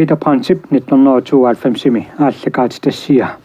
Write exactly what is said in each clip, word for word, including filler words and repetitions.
Peter Brandtip nitten hundrede og tooghalvfemsimi aallakaatitassiaa.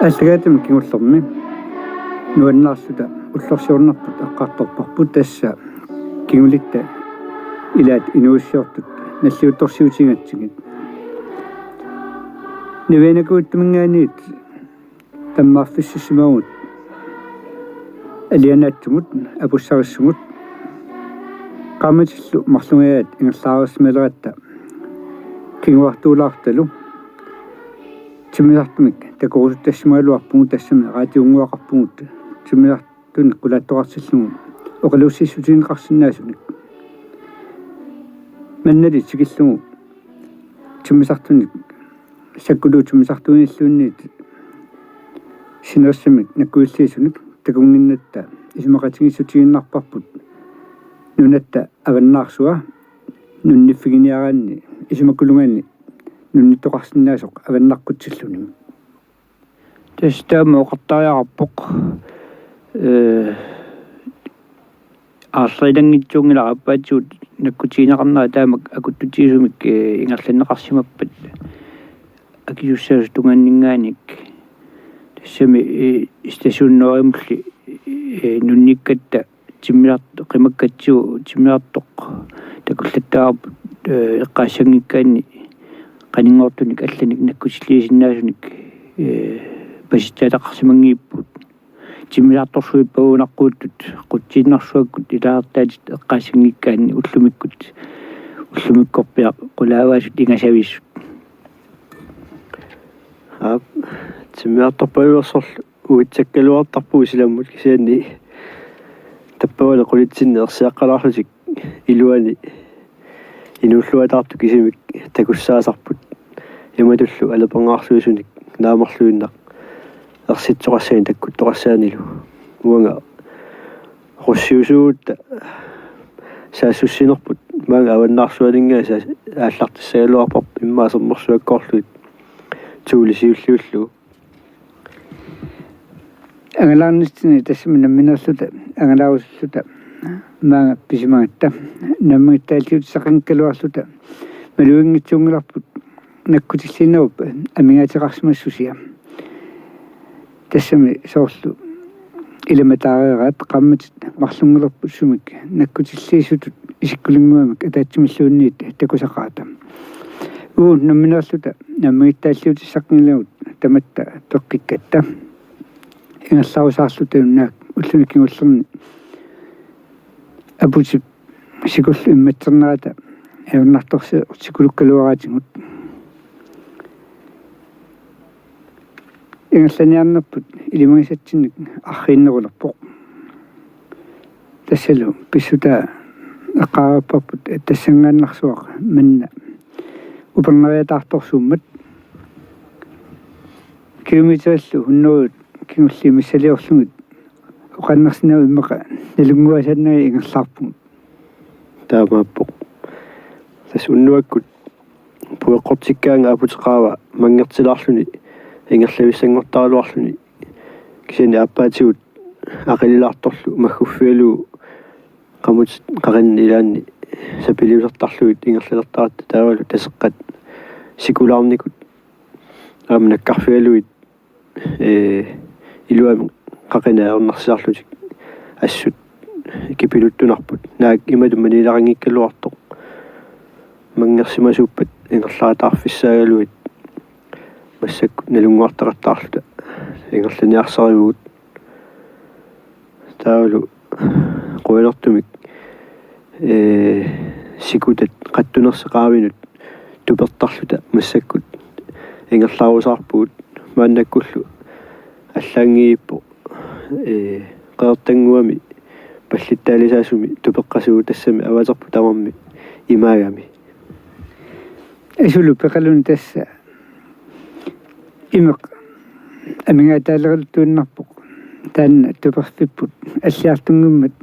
Aallakaatitami kingullermi nuannaarluta ullorsiornerput eqqartorparput, tassa kingulitta ilaat inuuissiortut nalliuttorsiutigigatsigit. Nivianakuuttuminngaanniit tammarfissassimavugut alianaatsumut, apussarissumut. Qaammatillu marlungajaat ingerlaarsimaleratta kinguartuulaartalu timmisartumik takorusutassimagaluarpugut, tassami raatiunnguaqarpugut timmisartunik qulaattoqartillugu oqaluussissutigineqarsinnaasunik. Mannali tikillugu timmisartunik, sakkuluup timmisartuinilluunniit sinerissamik nakkujulliisunik takunnginnatta isumaqatigiissutigiinnarparput nunatta avannaarsua nunniffiginiaraanni isumakkulungani nunnittoqarsinnaasoq avannaqqutsillugu. Tassa taama oqartariaqarpoq. Ee, aarlerilanngitsuunngilaq aappaatigut nakkutigineqarnera taamak akuttutigisumik, ee, ingerlanneqarsimappat akisussaasut tungaanninngaanniit. Tassami, ee, Station Nordimulli, ee, nunnikkatta timmisart-, qimakkatsigu timmisartoq takullattaarput, ee, eqqaassanngikkaanni qaninngortunik allanik nakkutilliisinnaasunik, ee, pasitsaataqarsimanngipput. Timmisartorsuit pagunaqquuttut qutsiinnarsuakkut ilaartaatit eqqaassanngikkaanni ullumikkut, ullumikkorpiaq qulaavaasut ingasavisut. Aap, timmisartorpajuersorlu uitsakkaluartarpugut silammut, kisianni tappavani qulitsinni ersiaqqalaarlutik iluani inuulluataartut kisimik takussaasarput. Imatullu alerperngaarsuisunik naamerluinnaq ersitsoqassanik takkuttoqassaanilu. Uanga russiusuutta saassussinerput maanga avannaarsuaninngaanniit aallartissagaluarparput immaqa sermersuakkoorlugit tuulisiulliullugu. Angalaarnitsinni tassami nammineerluta angalaarusulluta maanga pisimagatta nammigittaalliutissaqanngikkaluarluta maluginngitsuunngilarput nakkutilliinnerup amigaateqarsimassusia. Tassami soorlu ilimataareeraat qaammatit marlunngilarput sumik nakkutilliisutut isikkulinnguamik ataatsimilluunniit takusaqaata. Uagut nammineerluta nammigittaalliutissaqqinnilagut tamatta peqqikkatta. Ingerlarusaarluta naak ulluni kingullerni aputip sikullu immatsernerata ajornartorsiortoq sikulukkaluaraatigut. Ingerlaniarnerput ilimagisatsinnik arriinnerulerpoq. Tassalu pissutaa eqqaareerparput tassanngaannarsuaq manna upernariataartorsuummat. Kilometerillu hunnorujut kingulliit missiliorlugit oqaannarsinnaavoq, immaqa nalunnguasaannagit ingerlaarpugut. Taamaappoq. Tassa unnuakkut pueqqortikkaanga aputeqaava manngertilaarluni ingerlavissanngortaraluarluni, kisianni aappaatigut aqililaartorlu magguffigalugu qamutit qaqinni ilaanni sapiliusartarlugit ingerlalertaratta, taavalu Taseqqat sikulaarnikut aamma nakkarfigalugit, ee, iluamik qaqinneq ajornarsisarlutik assut kipiluttunarput. Naak imatut maniilaqanngikkaluartoq. Manngersimasuuppat ingerlaqattaarfissaagaluit massakkut nalunnguartaqattaarluta ingerlaniarsarivugut. Taavalu qujanartumik, ee, sikutat qattunerseqaavinut tupertarluta massakkut ingerlaarusaarpugut. Maannakkullu allaanngippoq, ee, Qeqertannguami pallittaalisaasumi tupeqqasugut, tassami avaterput tamarmi imaagami. Asulu peqaluni tassa imeq amigaataaleraluttuinnarpoq, taanna tuperfipput alliartunngimmat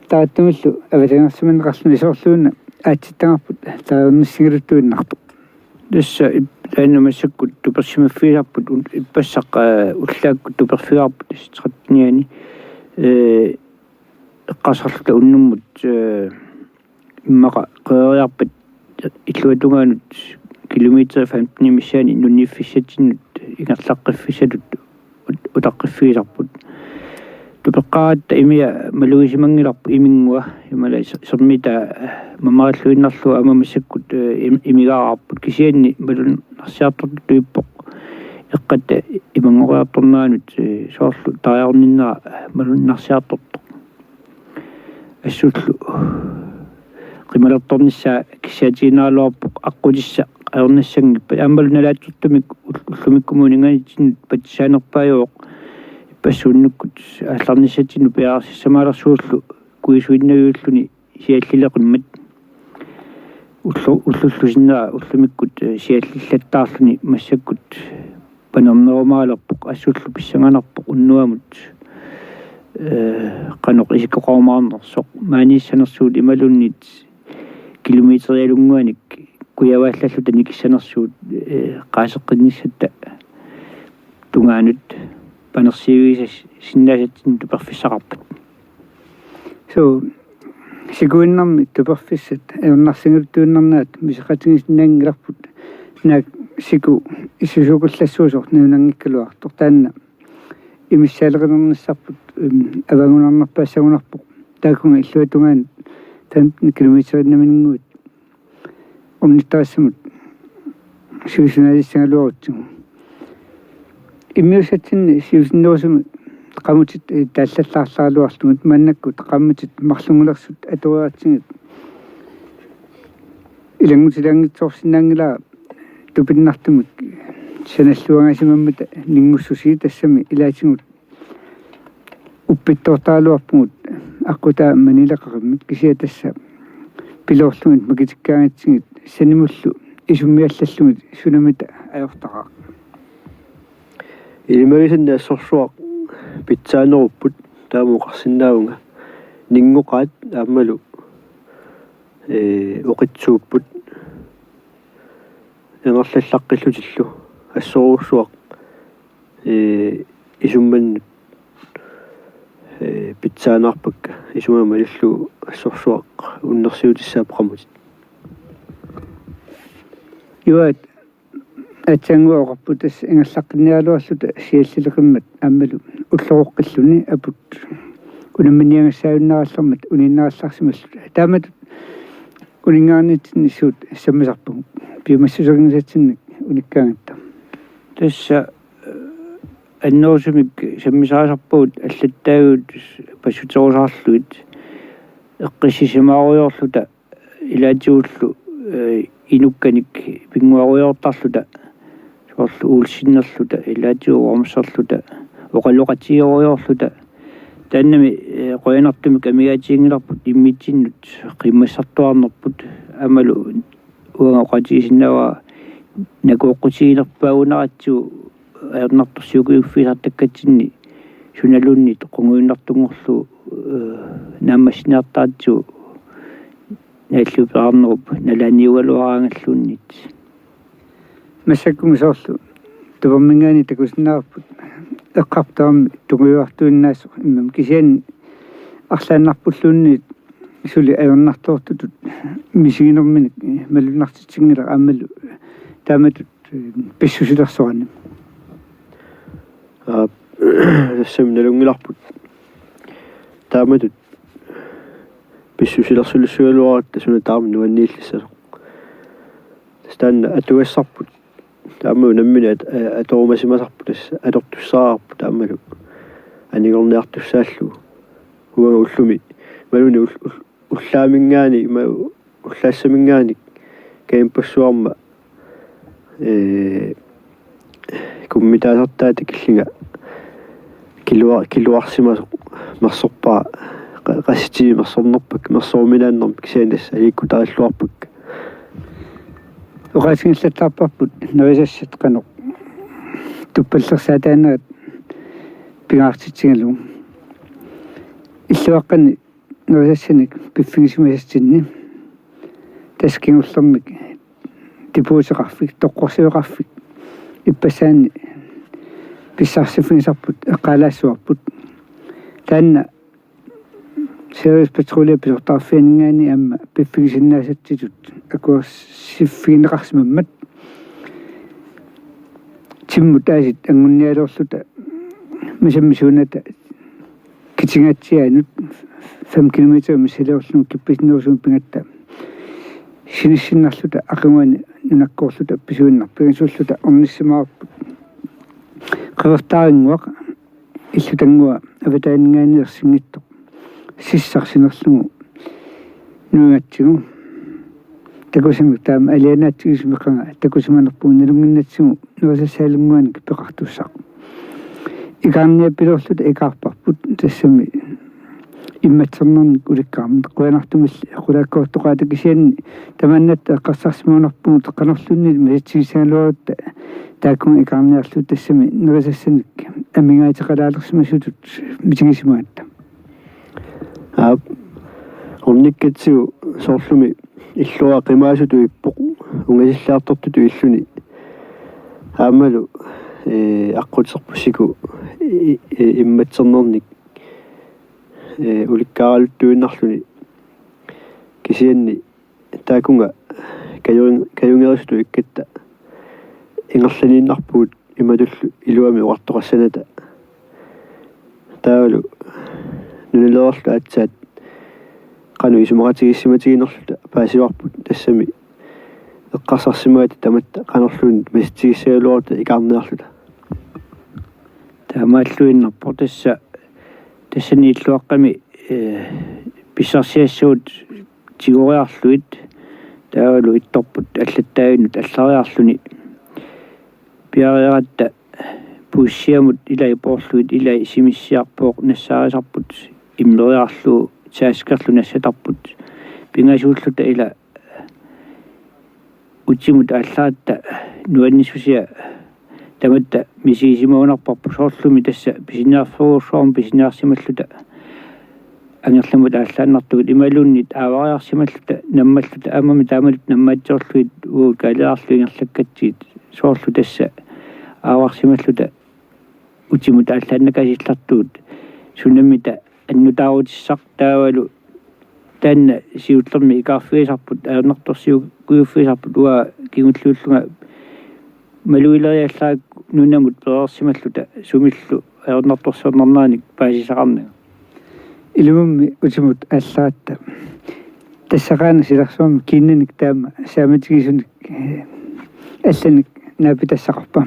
tarattumillu avatangersimaneqarluni, soorluuna aatsittagarput tareernissigaluttuinnarpoq. Tassa ip-, taanna massakkut tupersimaffigisarput un-, ippassaq, aa, ullaakkut tuperfigaarput tassa trettenianni, ee, eqqarsarluta unnummut, ee, immaqa qereeriarpat illuatungaanut kilometer femten missaani nunniffissatsinnut ingerlaqqiffissatut ut-, utaqqiffigisarput. Tupeqqaaratta imia malugisimanngilarput iminngua, imaluunniit ser-, sermitaa mamarilluinnarlugu aamma massakkut, ee, im-, imigaaraarput, kisianni malunnarsiartortutut ippoq. Eqqatta imanngoriartorneranut, ee, soorlu tariorninnera malunnarsiartortoq. Assullu qimalertornissaa kissaatiginaraluarpoq aqqutissaq ajornassanngippat. Aammalu nalaatsortumik ull-, ullumikkumut uninnganitsinnut patsisaanerpaajuvoq, ippassaq unnukkut aallarnissatsinnut piareersissamaalersuullu kujisuinnaviulluni siallileqimmat. Ullu-, ullullu sinnera ullumikkut, ee, siallillattaarluni massakkut panernerumaalerpoq, assullu pissanganarpoq unnuamut, ee, qanoq isikkoqarumaarnersoq, maaniissanersugut imaluunniit kilometerialunnguanik kujavaallalluta nikissanersugut, ee, qaaseqqinnissatta tungaanut panersiivigisas-, sinnaasatsinnut tuperfissaqarpat. Suu, sikuinnarmi tuperfissat ajornarsigaluttuinnarnerat miseqatigisinnaanngilarput, naak siku issusuukullassuusoq nalunanngikkaluartoq, taanna imissaaleqinernissarput, em, avagunarnerpaassagunarpoq taakkununnga illuatungaanut femten kilometerinik nammineq ornittarissamut sivisunaaliissagaluarutsigu. Immiussatsinni siusinnerusumi qamutit, ee, taallallaartaraluarlugit, maannakkut qamutit marlunngulersut atoreeratsigit ilanngutilaanngitsoorsinnaanngilara tupinnartumik sanalluagaasimammata ninngussusii, tassami ilaatigut uppittoortaraluarpugut aqqutaa manileqaqimmit, kisianni tassa piloorlugit makitikkaangatsigit sanimullu isummiallallugit sunamita ajortaqaaq. Ilimagisannik assorsuaq pitsaanerupput, taama oqarsinnaavunga. Ninngoqaat aammalu, ee, oqitsuupput ingerlallaqqillutillu. Assorsuaq, ee, isummannut, ee, pitsaanerpakka, isummat malillugu assorsuaq unnersiutissaapput qamutit. Juaat aatsaannguaq oqarput tassa ingerlaqqinniaraluarluta siallileqimmat aammalu ulloroqqilluni aput unamminiagassaajunnaarallarmat uniinnarallarsimalluta. Taamatut uninngaarnitsinni suut sammisarpagut piumassuseqanngisatsinnit unikkaangatta? Tassa, ee, annerusumik sammisarisarpagut allattaavigut passuterusaarlugit eqqissisimaarujoorluta ilaatigullu, ee, inukkanik pinnguarujoortarluta, soorlu Olsenerluta, ilaatigut Wormserluta, oqaloqatigerujoorluta. Taannami, ee, qujanartumik amigaatiginngilarput immitsinnut qimmassartuarnerput, aammalu uanga oqaatigisinnaavara nakooqqutigilerpaagunaratsigu ajornartorsiukuiffigisartakkatsinni sunaluunniit qungujunnartunngorlugu, ee, naammassiniartaratsigu naalliupeqarnerup nalaaniugaluaraangalluunniit. Massakkummi soorlu tuperminngaanniit takusinnaavarput eqqartorami tungujuartuinnaasoq immami, kisianni arlaannarpulluunniit suli ajornartoortutut misiginerminik malunnartitsinngilaq aammalu taamatut pissusilersorani. Aa, tassami nalunngilarput taamatut pissusilersulissugaluaratta suna tamarmi nuanniillissasoq. Tassa taanna atugassarput. Taamaammat nammineq at-, a-, atorumasimasarput, tassa atortussaasarput taamalu anigorniartussaallugu. Uanga ullumi, imaluunniit ull-, ull-, ullaaminngaanniit, ima ullaassamingaanniit campassuarma, ee, kummitaasartaata killinga kilua-, kiluarsimasoq mersorpara, qa-, qassit tiimit mersornerpakka, mersoruminaannermik kisianni tassa aliikkutarilluarpakka. Oqaatigillattaarparput nerisassat qanoq tuppallersaataanerat pingaartitsigalugu. Illuaqqani nerisassanik piffigisimasatsinni tassa kingullermik depoteqarfik, toqqorsiveqarfik ippassaani pissarsiffigisarput eqqaalaassavarput. Taanna Sirius Patrulje pisortaqarfianinngaanniit aamma piffigisinnaasatsitut akuersiffigineqarsimammat timmut aasiit angunnialerluta misammi suunata kitigaatsiaanut fem kilometer missaaliorlugu kippisinnerusugut pigatta sinissinnarluta aqaguani nunakkoorluta pisuinnaq pingasuulluta ornissimavarput. Qeqertaarinnguaq illutannguaq avataaninngaanniit ersinngitsoq sissaq sinerlugu nuigatsigu. Takusamik taama alianaatsigisumik qanga takusimanerpugut nalunnginnatsigu nerisassaalunnguanik peqartussaq. Ikaarniappiloorluta ikaarparput tassami immatsernernik ulikkaarmat qujanartumilli qulaakkoortoqaata kisianni tamaannatta eqqarsarsimagunarpugut qanorluunniit misissutigissagaluarutta taakkununnga ikaarniarluta tassami nerisassanik amigaateqalaalersimasutut misigisimagatta. Aap, ornikkatsigu soorlumi illuaqa qimaasutut ippoq, ungasillaartortutut illuni. Aammalu, ee, aqquterput siku i-, i-, immatsernernik, ee, ulikkaaraluttuinnarluni. Kisianni taakkununnga kajun-, kajunngerisutut ikkatta ingerlaniinnarpugut imatullu iluamik oqartoqassanata. Taavalu nunalereerluta aatsaat qanoq isumaqatigiissimatiginerluta paasivarput tassami eqqarsarsimagatta tamatta qanorluunniit misissutigissagaluarutta ikaarniarluta. Taamaalluinnarpoq tassa, tassani illuaqqami, ee, pissarsiassavut tigoriarlugit taavalu ittorput allattaavinnut allariarluni piareeratta puussiamut ilai poorlugit ilai simissiarpooq nassaarisarput immeriarlugu taaskerlu nassatarput pingasuulluta ila utimut aallaratta nuannissusia tamatta misigisimagunarparput soorlumi tassa pisiniarfiorujussuarmik pisiniarsimalluta angerlamut aallaannartugut imaluunniit aavariarsimalluta nammalluta aammami taamatut nammaatsiorlugit uagut kaaliarlu ingerlakkatsigit soorlu tassa aavarsimalluta utimut aallaannakaasillartugut sunamita annutaarutissaq taavalu taanna siullermik ikaarfigisarput ajornartorsiukujuffigisarput uanga kingulliullunga maluileriallarakku nunamut pereersimalluta sumillu ajornartorsiornarneranik paasisaqarnanga. Ilumummi utimut aallaratta tassaqaana silarsuarmi kiinnanik taama saammatigisunik, ee, allanik naapitassaqarpa.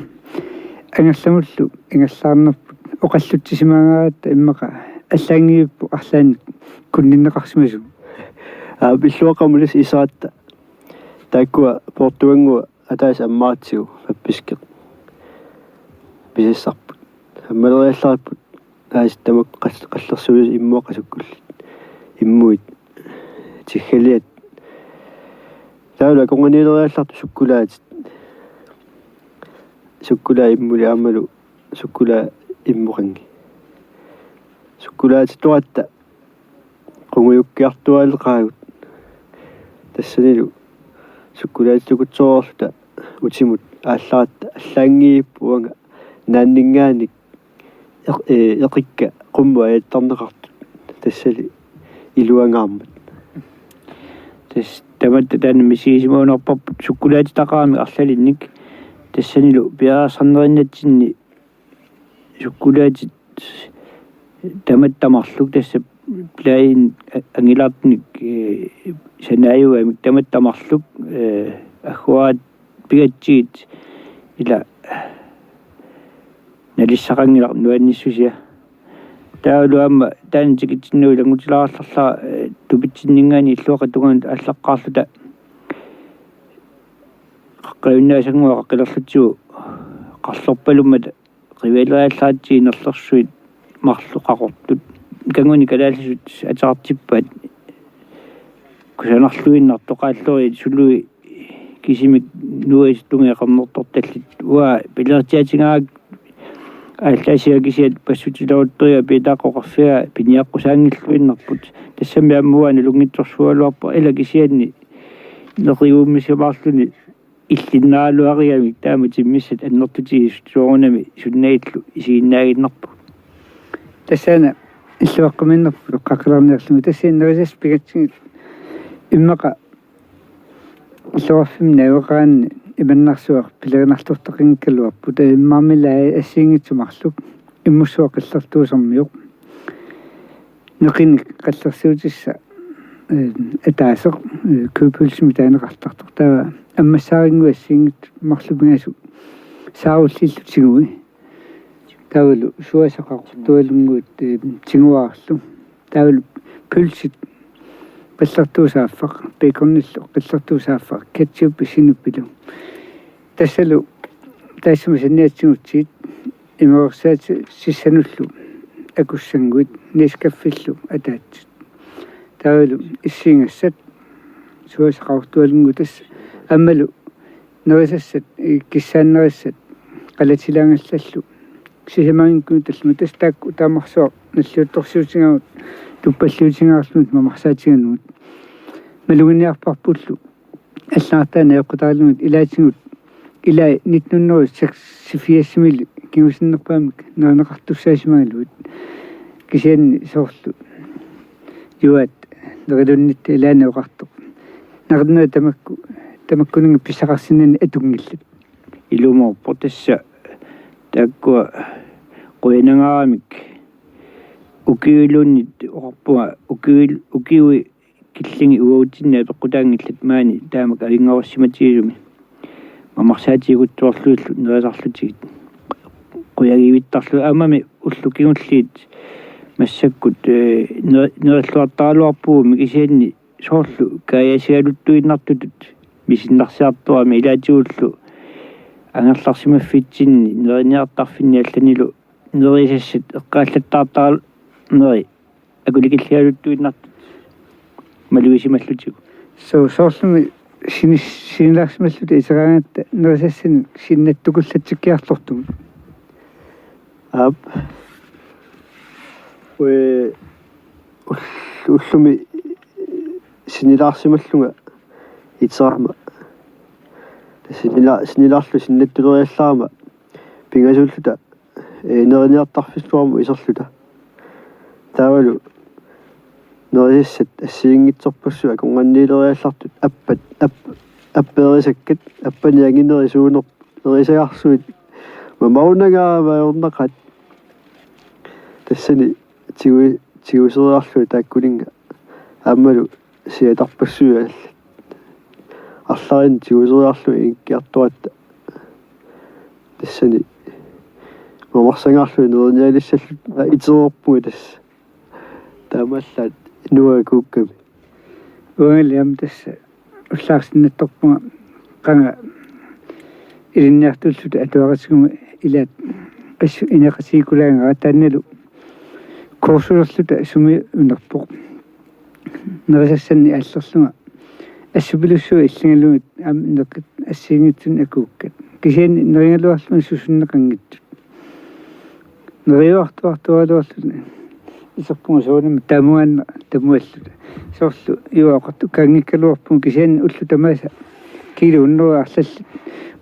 Angerlamullu ingerlaarnerput oqallutsisimagaangatta immaqa allaanngivippoq arlaannik kunninneqarsimasugut. Aap, illuaqqamut ilissi iseratta taakkua poortuannguaq ataaseq ammaratsigu pappiskeq pisassarput. Ammaleriallaripput aasiit tamakku qall-, qallersuisut immuaqqat sukkullit. Immuit. Tiggaliat. Taavalu akornanniileriallartut sukkulaatit. Sukkulaat immuli aammalu sukkulaat immoqanngit. Sukkulaatitoratta qungujukkiartuaaleqaagut. Tassanilu sukkulaatitukutsoorluta utimut aallaratta allaanngivippoq uanga naanninngaanniit eq-, ee, eqikka qummut ajattarneqartut tassali iluangaarmat. Tassa tamatta taanna misigisimagunarparput sukkulaatitaqaramik arlalinnik tassanilu piareersarnerinnatsinni sukkulaatit tamatta marluk tassa plain angilaartunik, eh, sanaajugamik tamatta marluk, eh, agguaat pigatsigit ila nalissaqanngilaq nuannissusia. Taavalu aamma taanna tikitsinnut ilanngutilaarallarlara, eh, tupitsinninngaanniit illuatungaanut aallaqqaarluta qaqqajunnaasanngua qaqqilerlutsigu qarlorpalummata qivialeriallaratsigit nerlersuit marluk qaqortut. Kannguni kalaallisut ateqartippaat kusanarluinnartoqaallugit sului kisimik nuisut tungeqarnertortallit. Uanga pilersaatigaarakku aallaasiga kisiat passutileruttuiga piitaaqqoqarfiga piniaqqusaanngilluinnarput. Tassami aamma uanga nalunngitsorsuugaluarpoq ila kisianni neqigummisimaarluni illinnaagaluarigamik taama timmissat annertutigisut soorunami sunnaillu isiginnaaginnarput. Tassaana illuaqqumiinnarput qaqqilerniarlugu tassa nerisas pigatsigit immaqa illoqarfimmi najugaqaraanni imannarsuaq pilerinartortaqanngikkaluarpoq taamaammilaa assigiinngitsut marluk immussuaq qillertuusarmioq. Neqinik qallersiutissaq, eh, ataaseq, eh, kødpølsemik taaneqartartoq. Taava ammassaarinnguit assigiinngitsut marluk pingasut saarulliillu tigui. Taavalu suasaqaqortualunnguit, eh, tiguaarlu. Taavalu pølsit qillertuusaaffaq, baconillu qillertuusaaffaq, ketchup sinuppilu. Tassalu taassuma saniatigutsigit imeruersaatissannullu akussannguit Nescaféllu ataatsut. Taavalu issiingassat suasaqaqortualunnguit tassa aammalu nerisassat, eh, kissaannerissat qalatilaangallallu sisamanngikkuni tallimat tassa taakku taamarsuaq nalliuttorsiutigaavut tuppalliutigaarlugit mamarsaatigalugu. Maluginiarparpullu allagartaanni eqqutaallugit ilaatigut ilai nitten hundrede seksogfirsimiilli kingusinnerpaamik nerineqartussaasimagaluit kisianni soorlu Juaat nerilunnitta ilaanni oqartoq. Nerinerit tamakku, tamakkuninnga pissaqarsinnani atunngillat. Ilumoorpoq tassa taakkua qujanangaaramik ukiuiluunniit oqarpunga ukiuil-, ukiui killingit uagutsinni apeqqutaanngillat maani taamak avinngarussimatigigami. Mamarsaatigut tuarluillu nerisarlutigit. Qujagivittarlu aammami ullut kingulliit massakkut, eh, neri-, nerilluartaraluarpugut kisianni soorlu kaajasigaluttuinnartutut misinnarsiartorami ilaatigullu angerlarsimaffitsinni neriniartarfinni allanilu nerisassat eqqaallattaartarneri akulikilligaluttuinnartut malugisimallutigu. So soorlumi sinis-, sinilaarsimalluta iteraangatta nerisassanik sinnattukullatsikkiartortumut. Aap. Ue ull-, ullumi sinilaarsimallunga iteraama. Sinila-, sinilaarlu sinnattuleriallarama pingasuulluta, eh, neriniartarfissuarmut iserluta. Taavalu nerisassat assigiinngitsorpassuit akornanniileriallartut appat, app-, apperisakkat, appani anginerisuuner-, nerisagarsuit mamaunangaama ajornaqaat. Tassani tigui-, tiguseriarlugit taakkuninnga aammalu siatarpassuit allat. Arlalinnik tiguseriarlugit ingikkiartoratta. Tassani mamarsangaarlugit nerinialissalluta itereerpunga tassa. Taamaallaat nuakuukkami. Uangali aamma tassa ullaarsinnattorpunga qanga ilinniartulluta atuaqatiguma ilaat assut ineqatigiikkulaangara taannalu kursuserluta sumi unerpoq. Nerisassannik aallerlunga assupilussuit illigalugit aamma neqit assigiinngitsunik akuukkat. Kisianni nerigaluarlunga susunneqanngitsut. Neriuartuartuaraluarluni iserpunga soorunami tamuaannaq tamualluta. Soorlu Juaat oqartoq kaanngikkaluarpunga kisianni ullut tamaasa kiilu hundrede arlallit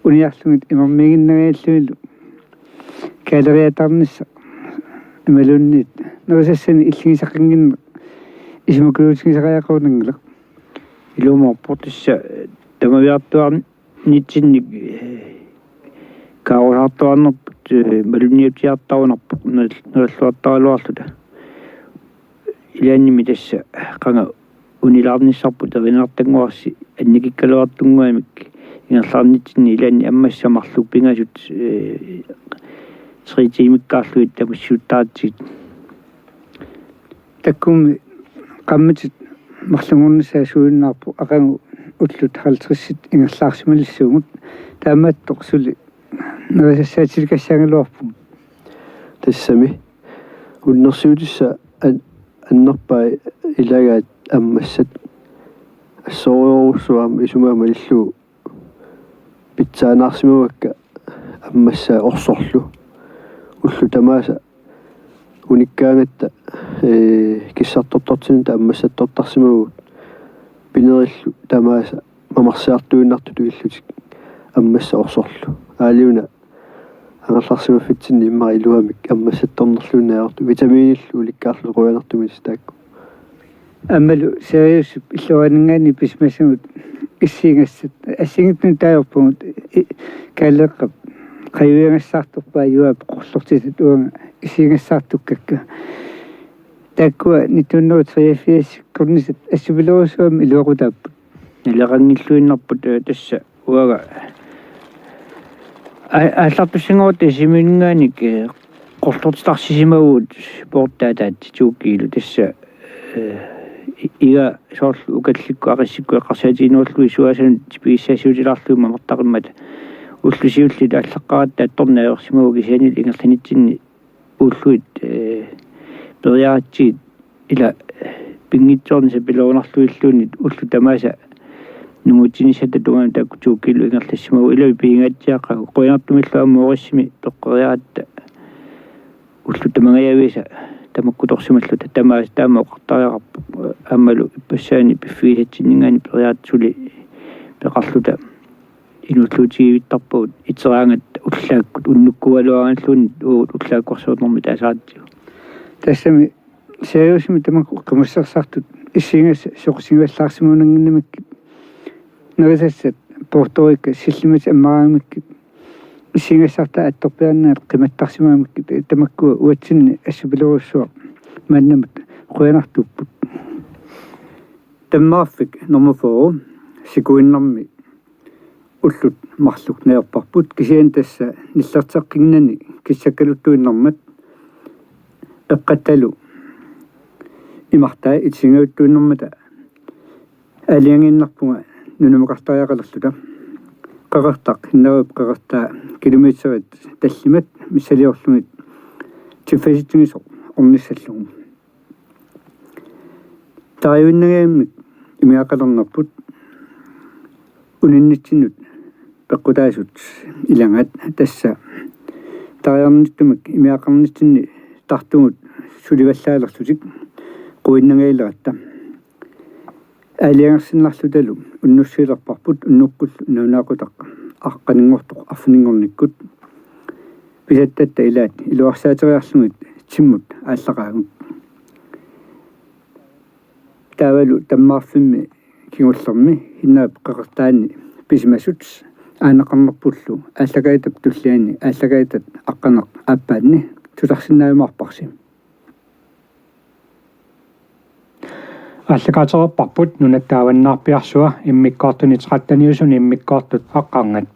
uniarlugit imarmiiginnariallunilu kaaleriataarnissaq imaluunniit nerisassanik illigisaqannginneq isumakuluutigisariaqarunanngilaq. Ilumoorpoq tassa tamaviartuarnitsinnik, eh, kaarusaartuarnerput, eh, malunniutiartarunarpoq nal-, nalluartaraluarluta. ilaannimi tassa qanga unilaarnissarput erinartannguarsi annikikkaluartunnguamik ingerlaarnitsinni ilaanni ammassat marluk pingasut, eh, tre tiimikkaarlugit tamussiuttaratsigit. Takkummi qaammatit marlunngornissaat suujunnaarpoq aqagu ullut halvtredsit ingerlaarsimalissuugut, taamaattoq suli nerisassaatiligassaagaluarpugut. Tassami unnersiutissaq an-, annerpaat ilagaat ammassat assorujussuaq isumaa malillugu pitsaanaarsimavakka ammassat orsorlu. Ullut tamaasa unikkaangatta, ee, kissartortartinnata ammassattortarsimavugut pinerillu tamaasa mamarsiartuinnartutut illutik ammassat orsorlu. Aaliuna angerlarsimaffitsinni immaqa iluamik ammassattornerluinnartut vitaminillu ulikkaarlugit qujanartumik taakku. Aammalu Siriusip illuaaninngaanniit pisimasagut issiingassat assigiinngitsunik taagorpugut, i-, Kaaleeqqap qajuiagassaartorpaa Juaap Qorlortitat uanga issiingassaartukkakka. Taakkua nitten hundrede og treogfirs-ikkornisat assupilerujussuarmik iluaqutaapput. Naleqanngilluinnarput, eh, tassa uanga. A-, aallartussanngorutta Simiuninngaanniit, eh, qorlortitarsisimavugut poortaataat to kiilo tassa, eh, i-, iga soorlu ukallikkut aqissikkut eqqarsaatiginerullugit suaasut pigissassiutilaarlugit mamartaqimmata ullut siulliit aallaqqaaratta attornaq ajorsimavugut kisianni ingerlanitsinni ullugit, eh, periaratsigit ila pinngitsoornissaq pilerunarlugilluunniit ullut tamaasa nungutsinissaata tungaanut taakku to kiilo ingerlassimavugut, ila pigingaatsiaqagu. Qujanartumillu aamma Morrisimi peqqeriaratta ullut tamangajaviisa tamakkutorsimalluta tamaasa taama oqartariaqarpoq, aammalu ippassaani piffigisatsinninngaanniit periaratta suli peqarluta inuulluutigivittarpagut iteraangatta ullaakkut unnukkuugaluaraangaluunniit uagut ullaakkorsuunermi taasaratsigu. Tassami Siriusimi tamakku qimussersartut issiingassat soqutigivallaarsimagunannginnamikkit, nerisassat poortoriikkat sillimatik ammaraangamikkit, issiingassartaa attorpiaannarnerat qimattarsimagamikkit, tamakkua uatsinni assupilerujussuaq maannamut qujanartuupput. Tammaarfik nummer fyrre, sikuinnarmi ullut marluk najorparput, kisianni tassa nillerteqqinninni kissakkaluttuinnarmat eqqattalu imartaa itisingajuttuinnarmata aalajangiinnarpunga nunamukartariaqalerluta. Qeqertaq Hinnaruup qeqertaa kilometerit tallimat missiliorlugit tiffasitsigisoq ornissallugu. Tariuinnangajammik imigaaqalernerput uninnitsinnut peqqutaasut ilagaat, tassa tariarnittumik imigaaqarnitsinni tartugut sulivallaalerlutik quinnangajaleratta. Aalajangersinnarlutalu unnussiilerparput unnukkullu nalunaaqutaq aqqaninngortoq arfininngornikkut. Pisattatta ilaat iluarsaateriarlugit timmut aallaqaagut. Taavalu tammaarfimmi kingullermi Hinnaap qeqertaani pisimasut aaneqarnerpullu aallakaatitap tulliani aallakaatat aqqaneq aappaanni tusarsinnaajumaarparsi. Aallakaatereerparput nunatta avannaarpiarsua immikkoortuni tretteniusuni immikkoortut aqqarngat.